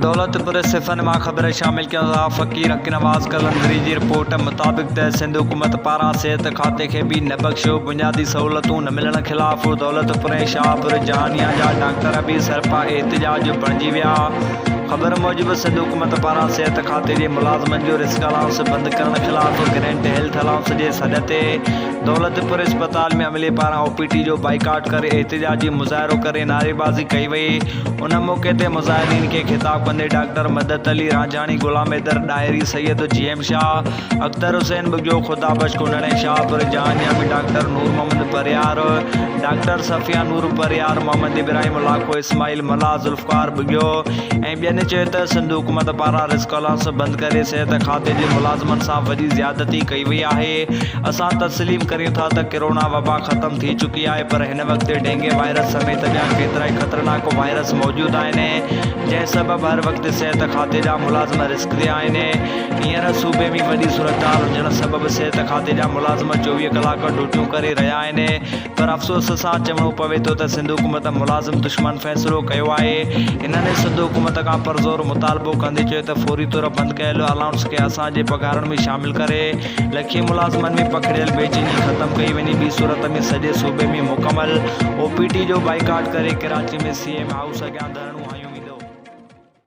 دولتپور صفن مان خبر شامل ڪيون ٿا فقير حق نواز قلندري جي رپورٽ مطابق ته سنڌ حڪومت پاران صحت کاتي کي به نه بخشيو بنيادي سهولتون نه ملڻ خلاف دولتپور ۽ شاهپور جهانيان جا ڊاڪٽر به سرپا احتجاج بڻجي ويا خبر موجب سنڌ حڪومت پاران صحت کاتي جي ملازمن جو رسڪ الائونس بند ڪرڻ خلاف گرينٽ هيلٿ الائونس جي سڏ تي دولتپور اسپتال ۾ عملي پاران او پي ٽي جو بائيڪاٽ ڪري احتجاجي مظاهرو ڪري نعريبازي ڪئي وئي ان موقعي تي مظاهرين کي خطاب ڪندي ڊاڪٽر مدد علي رانجهاڻي، غلام حيدر ڏاهري، سيد جي ايم شاهه، اختر حسين ٻگهيو، خدا بخش ڪنڊڻ ۽ شاهپور جهانيان ۾ ڊاڪٽر نور محمد پرهيار، ڊاڪٽر صفيه نور پرهيار، محمد ابراهيم لاکو، اسماعيل ملاح، ذوالفقار ٻگهيو ۽ ٻين چيو ته سنڌ حڪومت پاران رسڪ الائونس بند ڪري صحت کاتي جي ملازمن سان وڏي زيادتي ڪئي وئي آهي، اسان تسليم ڪريون ٿا ته ڪرونا وبا ختم ٿي چڪي آهي پر هن وقت ڊينگي وائرس سميت ٻيا ڪيترائي خطرناڪ وائرس موجود آهن جنهن سبب هر وقت صحت کاتي جا ملازم رسڪ تي آهن هينئر صوبي ۾ وڏي صورتحال هجڻ سبب صحت کاتي جا ملازم 24 ڪلاڪ ڊيوٽيون ڪري رهيا آهن پر افسوس سان چوڻو پوي ٿو ته سنڌ حڪومت ملازم دشمن فيصلو ڪيو آهي. هنن سنڌ حڪومت کان پرزور مطالبو ڪندي چيو ته فوري طور بند ڪيل الائونس کي اسان جي پگهارن ۾ شامل ڪري لکين ملازمن ۾ پکڙيل بيچيني ختم ڪئي وڃي ٻي صورت ۾ سڄي صوبي ۾ مڪمل او پي ٽي جو بائيڪاٽ ڪري ڪراچي ۾ سي ايم هائوس اڳيان ڌرڻو.